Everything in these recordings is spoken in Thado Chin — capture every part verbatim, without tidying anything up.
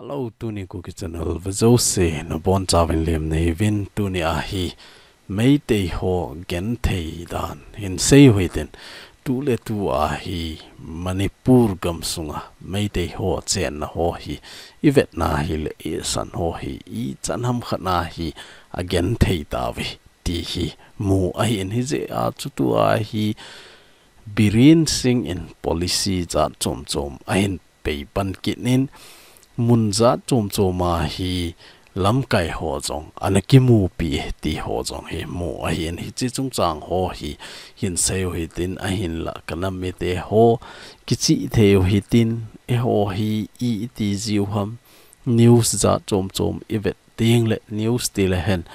Hello, tuni Kuki Channel vejouse nabonchauvin lemna hiuvin. Tuni ahi Meitei ho genthei dan hin seiu hitin, tuletu ahi Manipur gamsunga Meitei ho chenna ho hi ivetna hileh isan ho hi ichan hamkhat nahi agenthei tauve ti hi mu ahin, hijeh a chu tua hi Biren Singh in policy jat chomchom ahin peipan kit in, mun jat chomchom a hi lamkai ho jong ana kimupi ti ho jong hi mu ahin, hiche chungchang ho hi hin seiu hitin, ahinlah kanam mite ho kichih theiu hitin, eiho hi i iti jiu ham, news jat chomchom ivet tengleh news tilehen,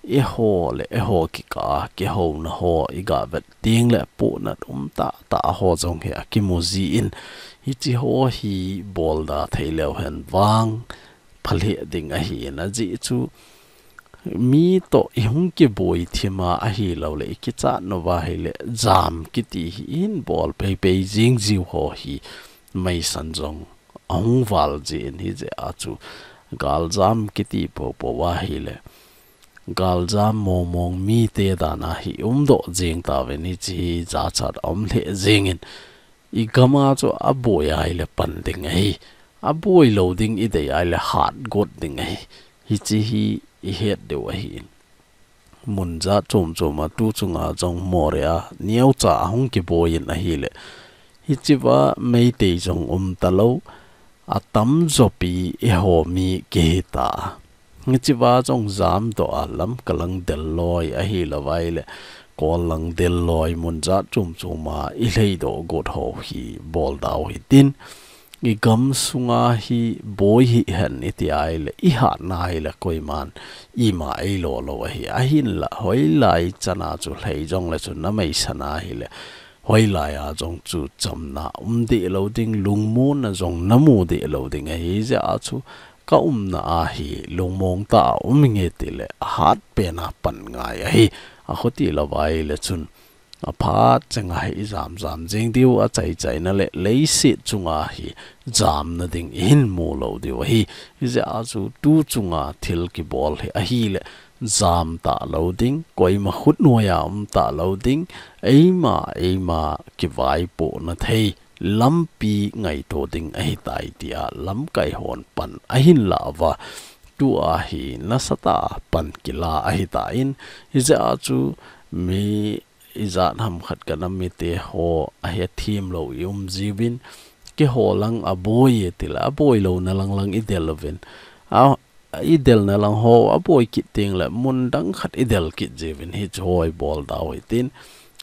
eiho le eiho kikah a kihouna ho iga vet tengleh pohnat um tahtah ho jong hi akimu jin, hiche ho hi bolda theileu hen vang phalheh ding ahin, ajeh chu mi toh ihung kiboi thima ahilouleh ikichat nauva hileh jam kiti hi ihin bol peipei jing jiu ho hi meisan jong ahung val jin, hijeh a chu galjam kiti poupou ahileh galjam mongmong mite dan ahi umdoh jing tauvin, hiche hi jachat aum lheh jingin, igam a chu aboi ahileh pan ding ahi, aboi lou ding idei ahileh hatgot ding ahi, hiche hi ihet diu ahin. Mun jat chomchom a tu chunga jong Moreh a neocha ahung kiboi in ahileh, hichea Meitei jong um talou, atamjopi eiho mi kihita. Hichea jong jamdoh a Lamka lang del loi ahilouva ahileh Kol lang del loi, mun jat chomchom a ilheidoh got ho hi boldau hitin, igam sunga hi boi hihen iti ahileh, ihatna ahileh koiman ima eilo lou ahi, ahinlah hoilai chana chu lhei jongle chun nameisan ahileh hoilai a jong chu chamna um deh lou ding, lungmonna jong namu deh lou ding ahi, hijeh a chu kaumna ahi lungmong tah a um inge tileh ahatpen a pan ngai ahi, akhuti louva ahileh chun aphat chenga hi ijam jam jing diu, achaichaina le leiset chunga hi jamna ding ihin mu lou diu ahi, hijeh a chu tu chunga thil kibol hi ahileh jam talou ding, koima khutnoiya um talou ding, eima eima kivaipohna thei lampi ngaito ding ahitai tia lamkai hon pan ahin lah uva, tua hi nasatah a pan kila ahitan, hijeh a chu mi ijat hamkhat kanam mite ho ahethem lou ium jiuvin, keiho lang aboi e tileh aboi louna lang lang idel uvin, a idelna lang ho aboi kit tengleh mun dang khat idel kit jiuvin, hiche ho iboldau hitin,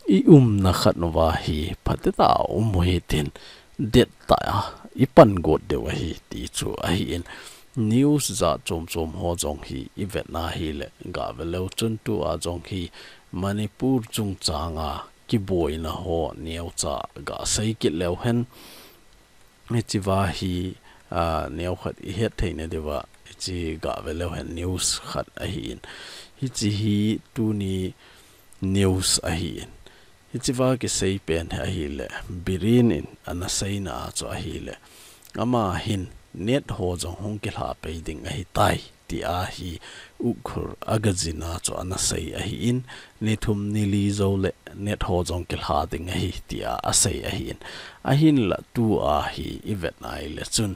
iumna khat uva hi phatetah a um u hitin, dettah a ipan got diu ahi ti chu ahin, news jat chomchom ho jong hi ivetna hileh gaveleu chun tua jong hi Manipur chungchanga kiboina ho neocha gasei kit leu hen, hichea hi, a, neokhat ihet theina diuva hiche gaveleu hen, news khat ahin, hiche hi tuni news ahin, hichea kiseipen hi ahileh Biren in ana seina a chu ahileh, ama hin net ho jong hung kilha pei ding ahitai tia hi Ukhrul a gajina chu ana sei ahin, ni thum ni li jouleh net ho jong kilha ding ahi tia asei ahin, ahinlah tua hi ivet ahileh chun,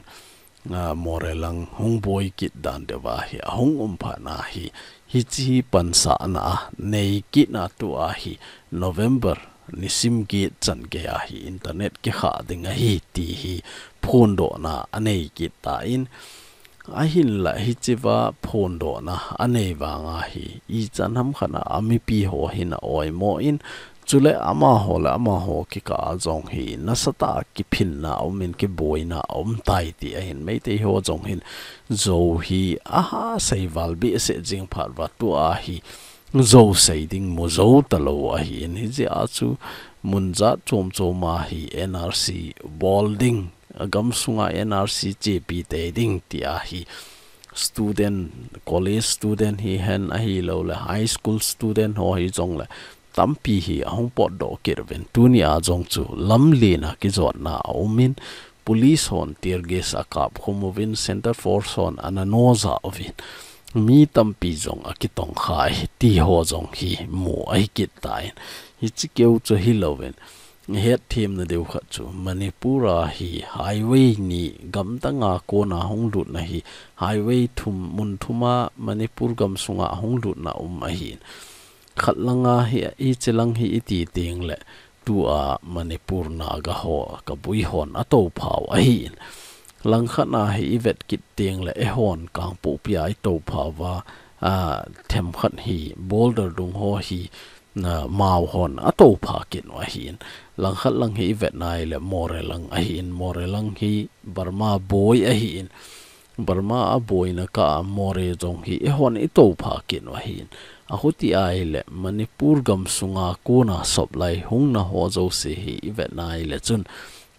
a, Moreh lang hung boi kit dan diuva hi ahung um phat nahi, hiche hi pansahna anei kitna tua hi November nisim get chan geiya hi internet kikha ding ahi ti hi phondohna anei kit tan, ahinlah hichea phondohna anei vanga hi ichan hamkhat a amipi ho hin aoimo in, chuleh amaho le amaho kikah a jong hi nasatah a kiphinna aumin, kiboina aumtai ti ahin, Meitei ho jong hin jou hi aha seival behseh jing phat uva tua hi jou sei ding mu jou talou ahin, hijeh a chu mun jat chomchom a hi N R C bol ding, agamsunga N R C chepi tei ding tia hi student, college student hihen ahilouleh high school student ho hijongleh tampi hi ahung potdoh kit uvin, tunia jong chu lamlen a kijotna aumin, police hon tear gas akap khum uvin, center force hon ana noja uvin, mi tampi jong akitongkha e, ti ho jong hi mu ahi kit tan. Hichi keu chu hilouvin, hetthemna deu khat chu Manipur a hi highway ni gamdang a kona hung lutna hi, highway thum, mun thum a Manipur gam sunga hung lutna um ahin. Khat langa hi, hichi lang hi iti teng le, tua Manipur Naga ho Kabui hon ato phau ahin. Langkhat a hi ivet kit teng le, eihon Kangpokpi a ito phau va, a, themkhat hi border dung ho hi, na, Mao hon ato pha kit u ahin. Langkhat lang hi ivet nai le Moreh lang ahin, Moreh lang hi Burma boi ahin. Burma a boina kah a Moreh jong hi eihon ito pha kit u ahin. Ahuti ahile Manipur gam sunga kona sop lai hungna ho jouse hi ivet nai le chun,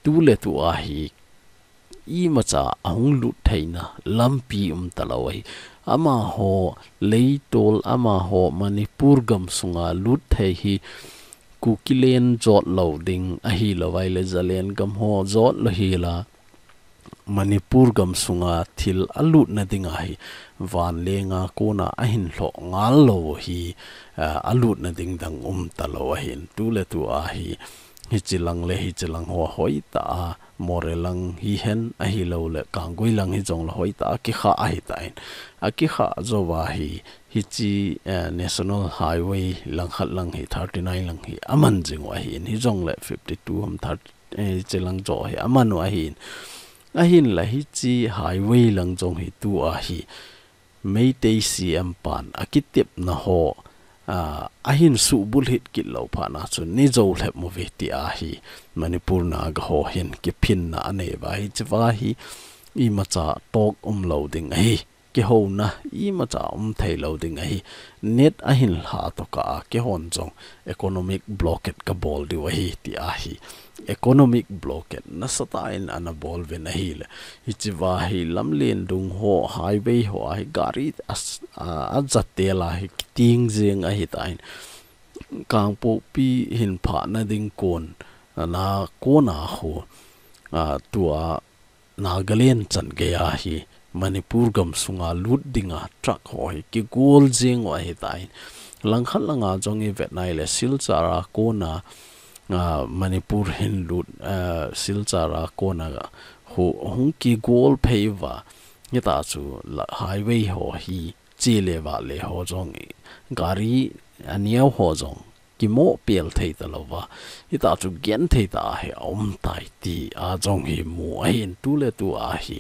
tu le tu a hi imacha ahung lut theina lampi um talou ahi. Amaho leitol, amaho Manipur gam sunga lut thei hi Kukiland jot lou ding ahilou vai le Zalen gam ho jot lou hi la, Manipur gam sunga thil alutna ding ahi, vanlenga kona ahin lhoh ngal lou hi, ah, alutna ding dang um talou ahin. Tu le tu a hi, hichi lang le hichi lang ho hoitah a, Moreh lang hihen ahilou le, Kanggui lang hijong le hoitah a kikha ahitan. Akikha jou va hi, hichi, eh, National Highway langkhat lang hi, thirty-nine lang hi, aman jing u ahin, hijong le fifty-two ham thirty, eh, hichi lang jo hi, aman u ahin. Ahin la hichi highway lang jong hi tu a hi, Meitei C M pan akitepna ho, a, ahin subulhit kit lou phat na chun, nei jou lhep mo ve ti a hi, Manipur Naga ho hin kiphinna anei va, hichi va hi, imacha talk um lou ding ahi. Kihouna imacha um thei lou ding ahi. Net ahin lha tokah a, keihon jong economic blockade kabol diu ahi, ti a hi. Economic blockade nasatah in ana bol uvin ahile, hichi va hi lamlen dung ho, highway ho a hi gari as-, a, ajatel a hi kiting jeng ahitan. Kangpokpi hin phah na ding kon, a, na kona ho, a, tua Nagaland chan gei a hi Manipur gam sunga lut dinga truck ho hi kigol jeng u ahitan. Langkhat langa jong ivet nai le Silchar a kona, a, Manipur hin lut, a, Silchar a kona ho hung kigol phei uva. Hita chu la highway ho hi che le va le ho jong i, gari aneo ho jong kimoh pel thei talou va. Hita chu gen thei tah a hi aum tai ti a jong hi mu ahin. Tu le tu a hi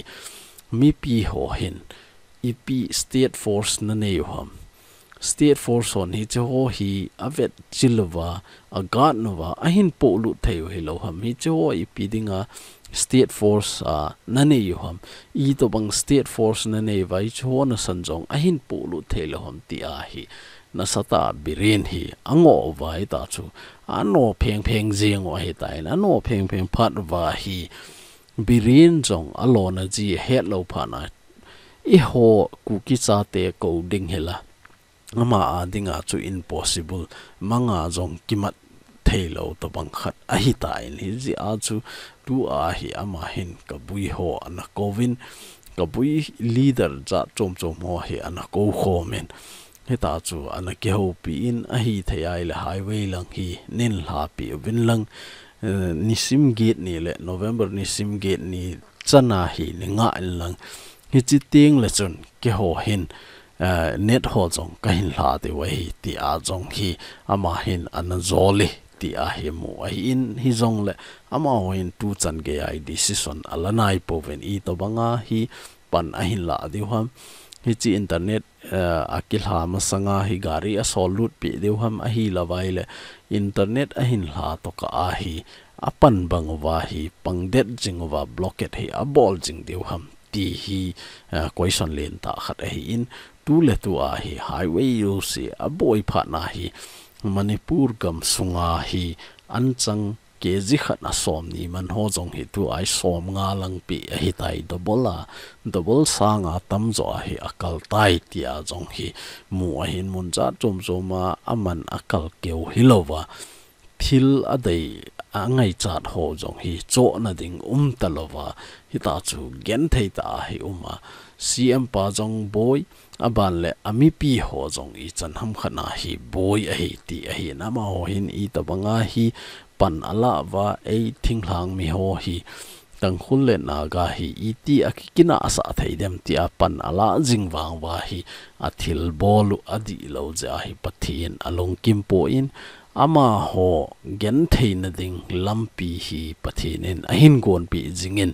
mipi ho hin ipi state force nanei u ham. State force hon hichi ho hi avet chil uva, aguard uva, ahin polut thei u hilou ham. Hichi ho ipi dinga state force a nanei u ham. Itobang state force nanei uva, hichi ho nasan jong ahin polut thei lou ham ti a hi. Nasatah a Biren hi angoh uva, hita chu ano phengpheng jeng u ahitan, ano phengpheng phat uva hi Biren jong alona ji ahet lou phat na, eiho Kuki chate kou ding hi la, ama a dinga chu impossible, manga jong kimat thei lou tobang khat ahitan, hijeh a chu tu a hi ama hin Kabui ho ana kouvin, Kabui leader jat chom chom ho hi ana kou khomin, hita chu ana kihoupi in, ahithei a ahile highway lang hi nei lhapi uvin lang, eh, nisim get ni le November nisim get ni chana hi nei ngah in lang, hichi teng le chun keiho hin, eh, net ho jong kahin lha diu ahi, ti a jong hi ama hin ana jol e, ti a hi mu ahin, hijong le amaho hin tuchan gei a hi decision ala nai pouvin, itobang a hi pan ahin lah diu ham. Hichi internet, eh, akilha masanga hi gari asol lut pi diu ham, ahilou vai le internet ahin lha tokah a hi apan bang uva hi pang det jing uva blockade hi abol jing diu ham ti hi, eh, question lentah khat ahin, tu le tu a hi highway jouse aboi phat na hi Manipur gam sunga hi anchang K G khat a som ni man ho jong hi tu a hi som nga lang pi ahitai, double a, double sanga tamjo a hi akal tai ti a jong hi mu ahin, mun jat chom chom a aman akal keu hilou va. Thil adei, angaichat ho jong hi chohna ding umta louva, hitachu genthei tah a hi uma. C M pa jong boi, aban le amipi ho jong ichan hamkhat a hi boi ahi ti ahin, amaho hin itobanga hi pan alah uva, ei thinglhang mi ho hi, Tangkhul le Naga hi iti akikinahsah thei dem tia pan alah jing vang uva hi, athilbol u adihlou jeh a hi Pathen alungkim poi, amaho gentheina ding lampi hi Pathen in ahin gonpeh jingin,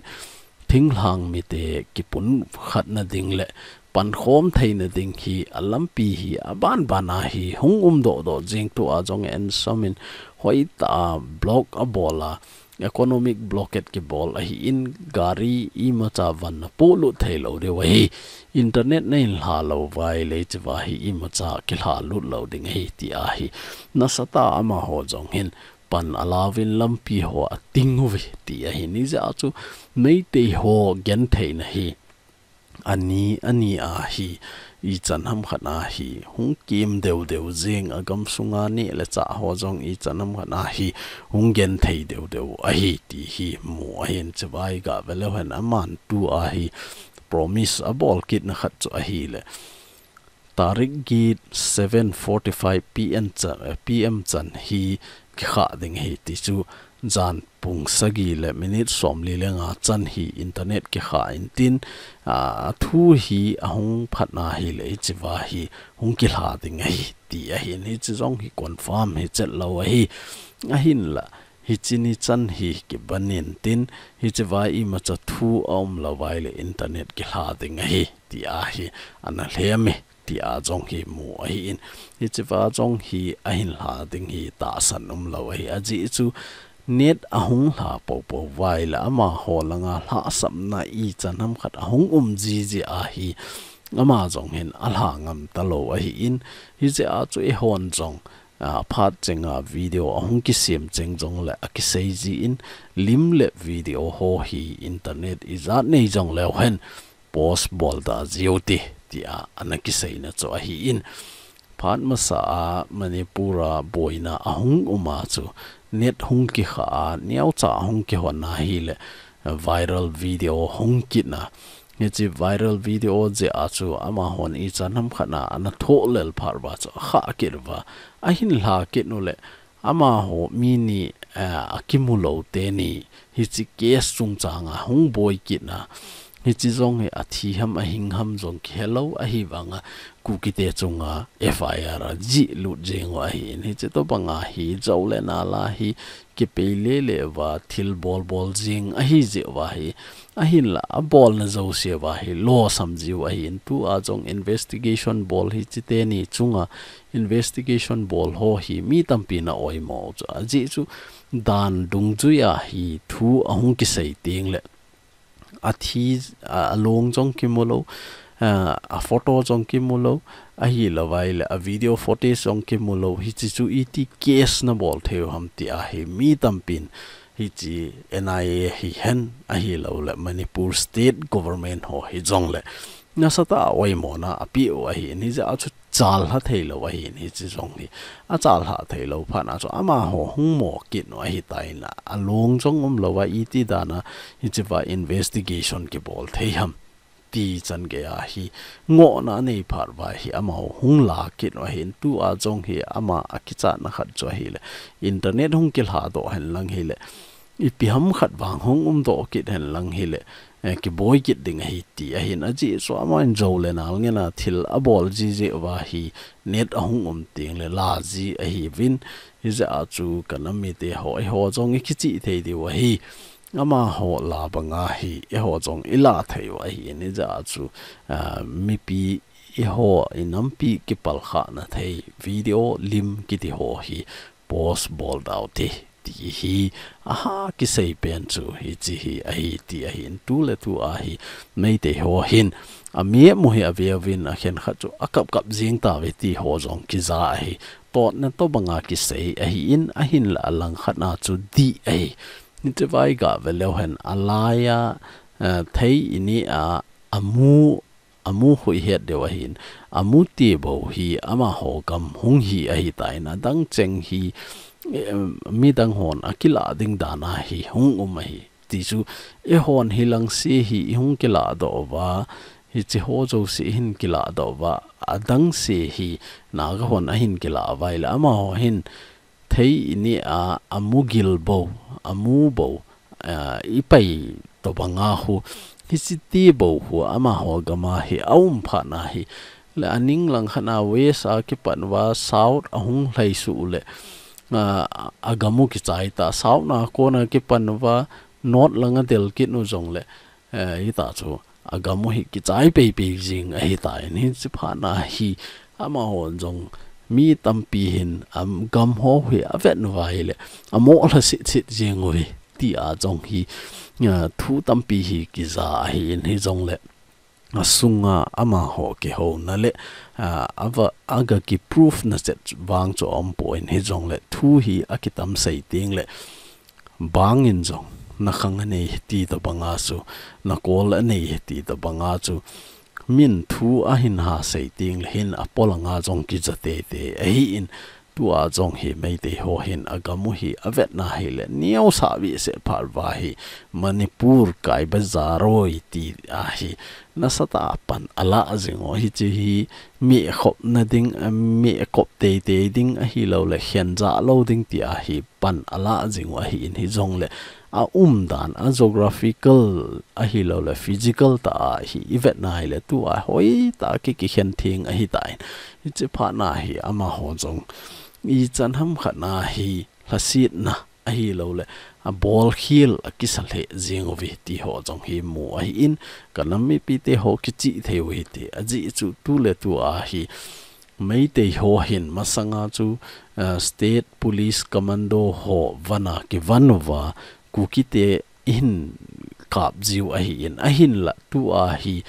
thinglhang mite kipunkhatna ding le pankhom theina ding hi alampi hi abanban a hi hung umdohdoh jing. Tua jong Ensom in hoitah a block abol a, economic blockade kibol ahin, gari imacha vanna polut theilou diu ahi. Internet nahin lha lou uva ahile hichea hi imacha kilha lut lou ding ahi tia hi nasatah a amaho jong hin pan alauvin lampi ho ating uve ti ahin, hijeh a chu Meitei ho gentheina hi ani, ani a hi, ichan hamkhat a hi hung kim deudeu jing, agamsunga neh le chah ho jong ichan hamkhat a hi hung genthei deudeu ahi ti hi mu ahin, hichea hi gah ve leu hen aman tua hi promise abol kitna khat chu ahile, tarik get seven forty-five P M chan, eh, P M chan hi kikha ding ahi ti chu, jan pung sagi le minute somli le nga chan hi internet kikha intin, ah, thu hi ahung phatna hile hichea hi hung kilha ding ahi ti ahin, hiche jong hi confirm hichet lou ahi. Ahinla hiche ni chan hi kiban intin, hichea imacha thu aum lou uva ahile internet kilha ding ahi tia hi ana lhem e tia jong hi mu ahin, hichea jong hi ahin lha ding hi tahsan umlou ahi. Ajeh chu net ahung lha poupou uva ahile amaho langa lhahsamna ichan hamkhat ahung um jiji a hi ama jong hin alha ngam talou ahin, hijeh a chu eihon jong, ah, phat chenga video ahung kisem cheng jongle akisei jin, lim le video ho hi internet ijat nei jong leu hen post bol da jiu hite tia ana kiseina chu ahin, phat masa a Manipur a boina ahung um a chu net hung kikha a, neocha ahung kihon a hile viral video hung kitna, hiche viral video jeh a chu amahon ichan hamkhat a ana thohlel phat uva chu akha kit uva, ahin lha kit uleh amaho mi ni, eh, akimu lou teni hiche case chungchang a hung boi kitna, hiche jong hi athi ham ahing ham jong kihelou ahivanga Kukite chunga F I R ajih lut jeng u ahin, hiche tobanga hi jou le nal a hi kipei lele uva thil bolbol jing ahi jeh uva hi, ahinla abolna jouse uva hi losam jiu ahin, tua jong investigation bol hiche teni chunga investigation bol ho hi mi tampin a oimo u chu, ajeh chu dan dungjuia hi thu ahung kisei tengle athi, a, along jong kimu lou, a, aphoto jong kimu lou, ahilou vaileh a video footage jong kimu lou, hiche chu iti case nabol thei u ham tia hi mi tampin hiche N I A hihen ahilouleh Manipur State Government ho hijongleh nasatah a oimona apeh u ahin, hijeh a chu chalha theilou ahin, hiche jong hi achalha theilou phat a chu amaho hung mo kit u ahitan, along jong umlou a iti dan a hichea investigation kibol thei ham ti changeiya hi ngohna anei phat uva hi amaho hung la kit u ahin, tua jong hi ama akichatna khat chu ahileh internet hung kilha doh henlang hileh, ipi ham khat vang hung umdoh kit henlang hileh, eh, kiboi kit ding ahi ti ahin, ajeh chu aman jou le nal ngen a thil abol jiji uva hi net ahung um tengleh la ji ahiuvin, hijeh a chu kanam mite ho, eiho jong ikichih thei diu ahi, amaho la banga hi eiho jong ila thei u ahin, hijeh a chu, ah, mipi eiho inampi kipalkhahna thei video lim kiti ho hi post bol da u hite ti hi aha kisei pen chu hiche hi ahi ti ahin, tuletua hi Meitei ho hin amemu hi aveuvin akhenkhat chu akapkap jing tauve ti ho jong kija ahi. Totna tobanga kisei ahin, ahinla alangkhat a chu dih ahi. Hichea hi gah ve leu hen alaiya, eh, thei ini a amu, amu hoi het diu ahin, amu tibou hi amaho gam hung hi ahitan, adang cheng hi em, midang hon akilah ding dan a hi hung um ahi. Ti chu, eihon hi lang se hi i hung kilah doh uva, hiche ho jouse i hin kilah doh uva, adang se hi Naga hon ahin kilah uva ahile, amaho hin thei i neh a, amu gil bou, amu bou, a, i pai tobang a khu, hiche ti bou khu, amaho gam a hi aum phat na hi, le aning lang khat na West a kipan uva South ahung lhaisuh le, a, agam u kichai ta, South na kona kipan uva North lang a del kit u jongle, eh, hita chu agam u hi kichai peipei jing ahitan, hiche phat na hi amaho jong mi tampi hin, am, gam ho hi avet uva ahile, amoh lha sitsit jing uve, ti a jong hi, eh, thu tampi hi kija ahin, hijongle asunga amaho kihouna le, ah, ava, aga ki proof na chet vang chu aumpoi, hijongle thu hi akitam sei teng le, bang in jong, na khang anei ti tobang a chu, na kol anei ti tobang a chu, min thu ahin ha sei teng le hin apolang a jong kija teitei ahin, tua jong hi Meitei ho hin agam u hi avet na hile, neosah behseh phat uva hi Manipur kai bazar oi ti a hi nasatah a pan alah jing u, hiche hi mehkhop na ding, a, mehkop teitei ding ahilou le, khen jah lou ding ti a hi pan alah jing u ahin, hijongle aumdan, a geographical ahilou le, physical tah a hi i vet na hile, tua hoitah a ki, kikhen theng ahitan, hiche phat na hi amaho jong ichan ham khat na hi lhasetna ahilou le, abolkhel akisa lheh jing uve ti ho jong hi mu ahin, ka nam mipite ho kichih thei u hite, ajeh chu tu le tu a hi Meitei ho hin masanga chu, eh, State Police Commando ho vana kivon uva, Kukite hin kap jiu ahin, ahinla tua hi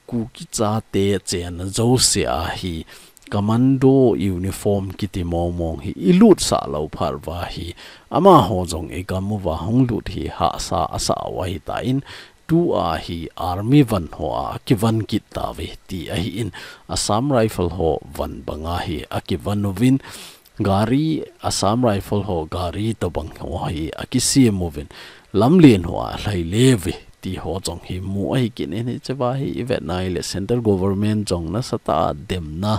Kuki chate chenna jouse a hi Commando uniform kiti mongmong hi i lutsah lou phat uva hi, amaho jong i gam uva hung lut hi hahsa asah u ahitan, tua hi Army von ho a kivon kit tauve ti ahin, Assam Rifle ho von banga hi akivon uvin, gari, Assam Rifle ho gari tobang ho hi akisem uvin, lamlen ho a lhai le uve ti ho jong hi mu ahi kit in, hiche va hi i vet na hile Central Government jong nasatah a demna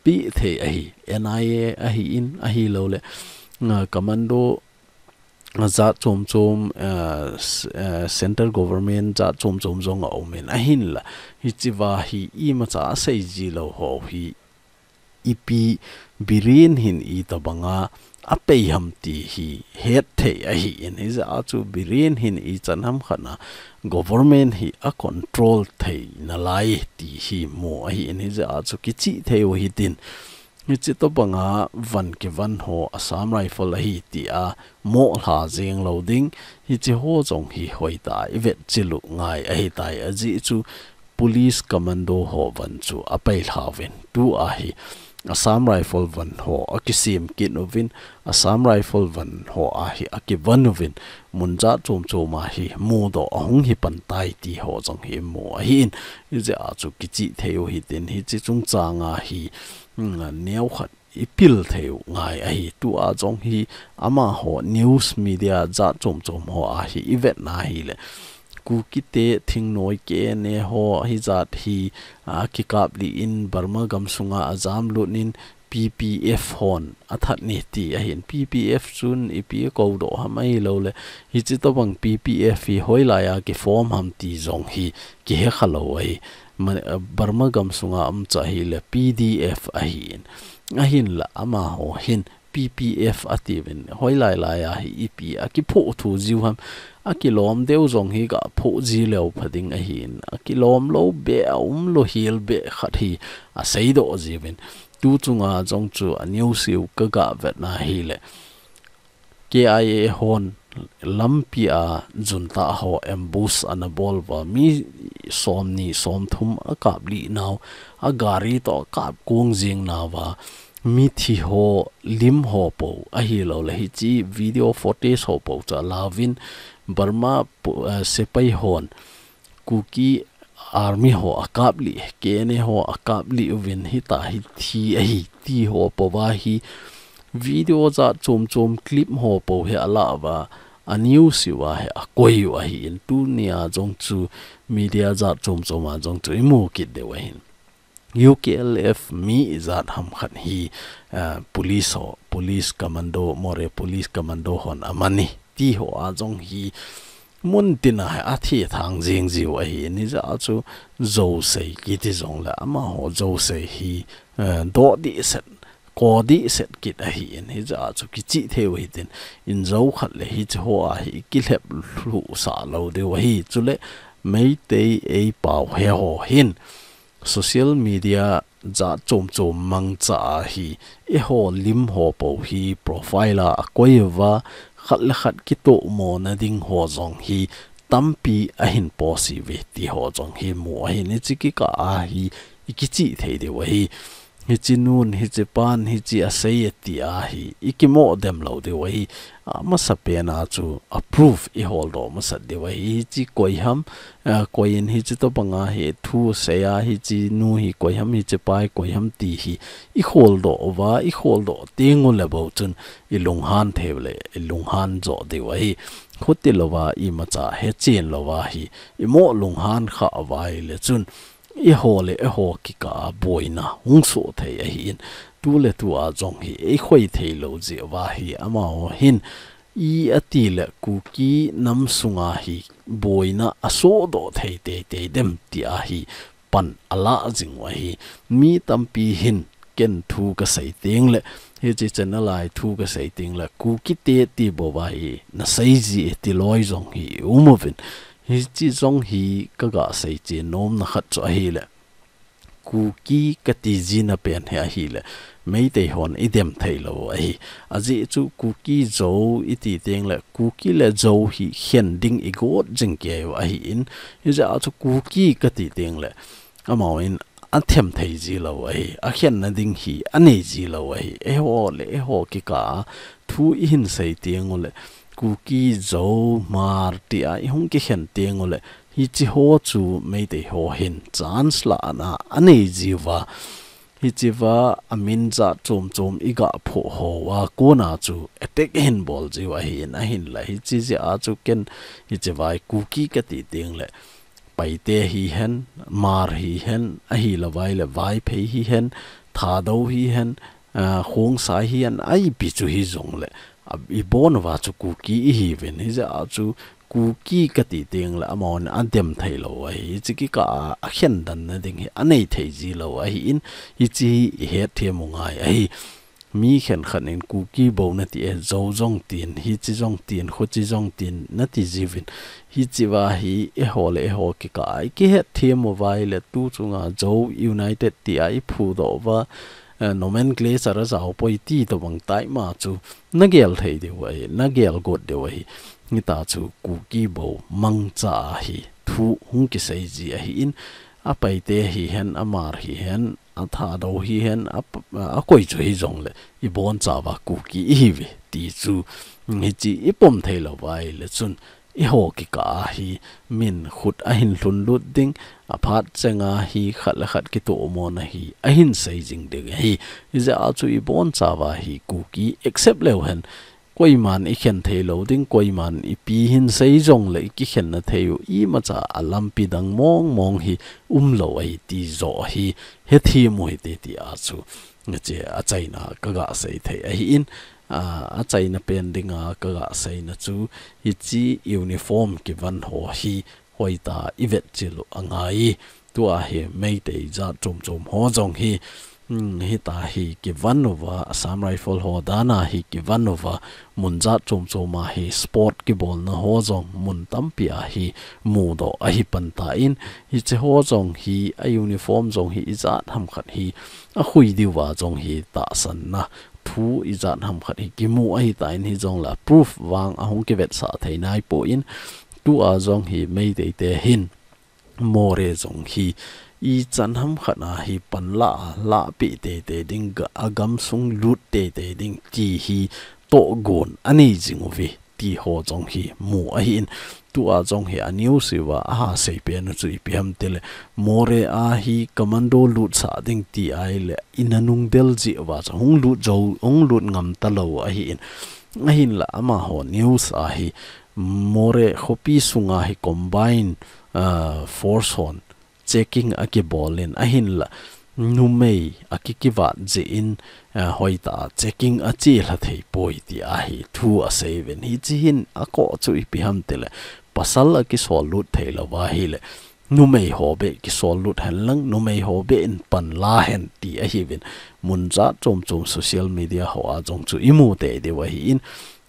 pe thei ahi, N I A ahin, ahilou le, ah, Commando, ah, jat chom chom, ah, s-, ah, Central Government jat chom chom jong aum in, ahinla hiche va hi imacha asei ji lou ho hi ipi Biren hin itobang a apei ham ti hi het thei ahin, hijeh a chu Biren hin ichan ham khat na government hi a control thei nalai ti hi mu ahin, hijeh a chu kichih thei u hitin, hiche tobang a von kivon ho Assam Rifle ahi ti a moh lha jeng lou ding, hiche ho jong hi hoitah a i vet chil u ngai ahitai, ajeh chu Police Commando ho von chu apei lha uvin, tua hi Assam Rifle von ho akisem kit uvin, Assam Rifle von ho a hi akivon uvin, mun jat chom chom a hi mudoh ahung hi pan tai ti ho jong hi mu ahin, hijeh a chu kichih thei u hitin, hiche chungchang a hi, mm, neo khat i pil thei u ngai ahi. Tua jong hi amaho news media jat chom chom ho a hi i vet na hile, Kukite thingnoi K N A ho hijat hi, a, kikap lih in Burma gam sunga ajam lut in P P F hon athat e ti ahin, P P F chun ipi akou doh ham ahilou le, hiche tobang P P F hi hoilai a kiform ham ti jong hi kihe kha lou ahi. Ma-, a, Burma gam sunga um chu ahile P D F ahin. Ahinla amaho hin P P F atiuvin, hoilai lai a hi ipi akiphoh thou jiu ham, akilom deu jong hi gaphoh ji leu pha ding ahin, akilom lou beh, aum lou hel beh khat hi asei doh jiuvin. Tu chunga jong chu a news u ka ga vet na hile, K I A hon lampi a junta ho ambush ana bol uva, mi somni somthum akap lih nau, agari toh akap kong jing nauva, mithi ho, lim ho pou ahilou le, hiche video footage ho pou chu alauvin, Burma pu-, eh, sepai hon Kuki Army ho akap lih, K N A ho akap lih uvin, hita hi thi ahi ti ho pouva hi Video jat chom chom clip ho po hi ala uva, a news uva hi akoi u ahin, tunia jong chu media jat chom chom a jong chu imu kit diu ahin. U K L F mi ijat ham khat hi, ah, police ho, police commando, Moreh police commando hon aman e ti ho a jong hi mun tina hi athethang jing jiu ahin, hijeh a chu Josei kiti jongle amaho Josei hi, eh, doh dih set, ko dih set kit ahin, hijeh a chu kichih thei u hitin, injo khat le hiche ho a hi kilhep lhuh sah lou diu ahi, chule Meitei eipao he ho hin social media jat chom chom mangcha a hi, eiho lim ho po hi profile a akoi uva, khat le khat kitohmo na ding ho jong hi tampi ahin post uve ti ho jong hi mu ahin, hiche kikah a hi ikichih thei diu ahi. Hiche nun, hiche pan, hiche asei e ti a hi ikimo dem lou diu ahi. Amasapen a chu a proof iholdoh masat diu ahi. Hiche koi ham, ah, koi in hiche tobang a hi thu sei a, hiche nu hi koi ham, hiche pa hi koi ham ti hi iholdoh uva, iholdoh teng ule bou chun ilunghan thei u le, ilunghan jo diu ahi. Khuti louva imacha hechen louva hi imo lunghan kha uva ahile chun eiho le eiho kikah a boina hung soh thei ahin, tu le tu a jong hi eikhoi thei lou jeh uva hi amaho hin i ati le Kuki nam sunga hi boina asohdoh thei teitei dem ti a hi pan alah jing u ahi. Mi tampi hin ken thu kasei teng le, hiche channel a hi thu kasei teng le, Kuki te ti bou va hi nasei ji e ti loi jong hi um uvin. Hiche jong hi kaga seiche nomna khat chu ahile, Kuki kati jina pen hi ahile, Meitei hon idem thei lou ahi. Ajeh chu Kuki Zo iti teng le, Kuki le Zo hi khen ding igot jing kei u ahin, hijeh a chu Kuki kati teng le, amahon athem thei ji lou ahi, akhenna ding hi anei ji lou ahi. Eiho le eiho kikah a thu ihin sei teng ule, Kuki, Zo, Hmar tia ihung kikhen teng ule, hiche ho chu Meitei ho hin chance lahna anei ji uva, hiche va amin jat chom chom iga phoh hoa kona chu attack ahin bol jiu ahin, ahinla hiche jeh a chu ken hiche vai Kuki kati teng le, Paite hihen, Hmar hihen, ahilouva ahile Vaiphei hihen, Thadou hihen, ah, Khongsai hihen, ipi chu hijongle, ah, ibon uva chu Kuki ihiuvin, hijeh a chu Kuki kati teng le amahon adem thei lou ahi, hiche kikah a akhen dan na ding hi anei thei ji lou ahin, hiche hi ihet them u ngai ahi. Mi khenkhat in Kuki bou nati e, Zo jong tin, hiche jong tin, khuche jong tin, nati jiuvin. Hiche va hi eiho le eiho kikah a ikihet them uva ahile tu chunga Zo United tia iphudoh uva, eh, nomenclature ajao poi ti tobang tai ma chu nagel thei diu ahi, nagel got diu ahi. Hita chu Kuki bou mangcha a hi thu hung kisei ji ahin, a Paite hihen, a Hmar hihen, a Thadou hihen, a p-, a koi chu hijongle, ibonchauva Kuki ihiuve ti chu, mm, hiche ipom thei louva ahile chun, eiho kikah a hi min khut ahin lhun lut ding, aphat chenga hi khat le khat kitohmona hi ahin sei jing ding ahi. Hijeh a chu ibonchauva hi Kuki accept leu hen, koiman ikhen thei lou ding, koiman ipi hin sei jongle ikikhenna thei u, imacha a lampi dang mong mong hi umlou ahi ti joh hi hethem u hite ti a chu, hiche achaina kaga sei thei ahin, a, achaina pen dinga kaga seina chu, hiche uniform kivon ho hi hoitah a ivetchil u angai. Tua hi Meitei jat chom chom ho jong hi, hmm, hita hi kivon uva, Assam Rifle ho dan a hi kivon uva, mun jat chom chom a hi sport kibolna ho jong mun tampi a hi mudoh ahi pan tan, hiche ho jong hi, a uniform jong hi ijat ham khat hi akhui diuva jong hi tahsanna thu ijat ham khat hi kimu ahi tan, hijongle proof vang ahung kivetsah thei naipon, tua jong hi Meitei te hin Moreh jong hi ichan ham khat a hi panla a, lahpeh teitei ding, ga-, agamsung lut teitei ding ti hi tohgon anei jing uve ti ho jong hi mu ahi in. Tua jong hi a news uva aha seipen u chu ipi ham tile, Moreh a hi commando lutsah ding ti ahile, ina nung del jeh uva chu hung lut jou, hung lut ngam talou ahi in. Ahinla amaho news a hi Moreh khopi sunga hi combine, ah, force hon checking akibol in, ahinla numei akikivat jeh in, ah, hoitah a checking achelha thei poi ti ahi thu asei uvin. Hiche hin akoh chu ipi ham tile, pasal akisol lut thei lou va ahile, numei ho beh kisol lut hen lang, numei ho beh in pan la hen ti ahi uvin. Mun jat chom chom social media ho a jong chu imu tei diu ahi in,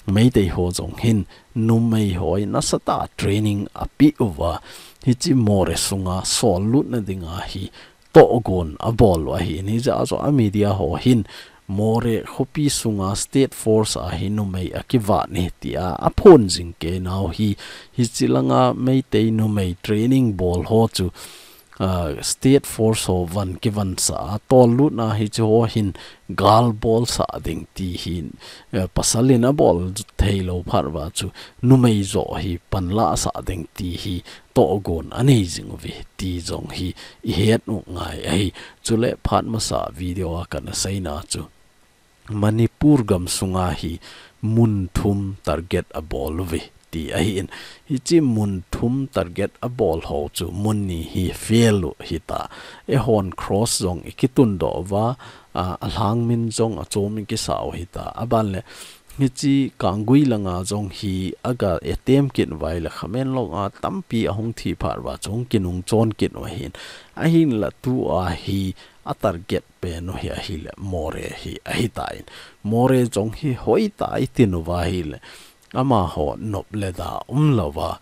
Meitei ho jong hin numei ho hi nasatah a training apeh uva, hiche Moreh sunga sol lutna dinga hi tohgon abol u ahi in. Hijeh a chu a media ho hin Moreh khopi sunga state force a hi numei akivat e tia aphon jing kei nau hi, hiche langa Meitei numei training bol ho chu, ah, state force ho van kivansah a, tol lutna hiche ho hin gal bolsah ding ti hi, eh, pasal in abol thei lou phat uva chu numei joh hi panlasah ding ti hi tohgon anei jing uve ti jong hi ihet u ngai ahi. Chule phat masa video a kana seina chu Manipur gam sunga hi mun thum target abol uve ti ahi in. Hiche mun thum target abol ho chu mun ni hi fail u hita. Eihon cross jong ikitundoh uva, a, alhang min jong achom ikisa u hita. Aban le, hiche Kanggui langa jong hi aga attempt kit uva ahile, Khamenlok a tampi ahung thi phat uva chu hung kinung chon kit u ahin. Ahinla tua hi a target pen u hi ahile, Moreh hi ahitan. Moreh jong hi hoitah a itin uva ahile, amaho nop le da umlouva,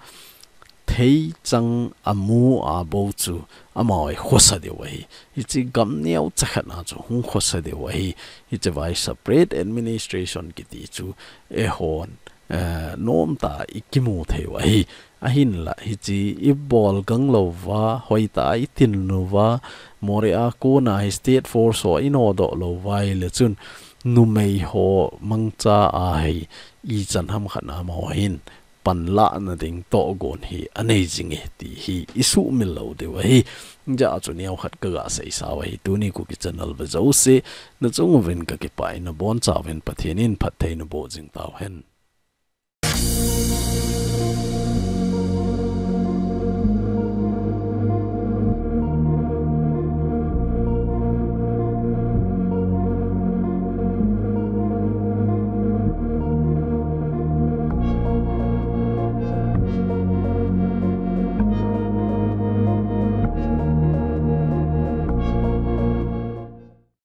theichang amu a bou chu amaho hi khosa diu ahi. Hiche gam neocha khat na chu hung khosa diu ahi. Hiche vai separate administration kiti chu eihon, eh, nomtah a ikimu thei u ahi. Ahinla hiche ibol gang louva, hoitah a itin louva, Moreh a kona hi state force ho inodoh louva ahile chun numei ho mangcha a hi ichan ham khat na amaho hin panlahna ding tohgon hi anei jing e ti hi isuhmil lou diu ahi. Hijeh a chu neokhat kaga seisa u ahi. Tuni Kuki channel ve jouse, nachung uvin kakipah in, nabonchauvin Pathen in phatthei naboh jing tauhen.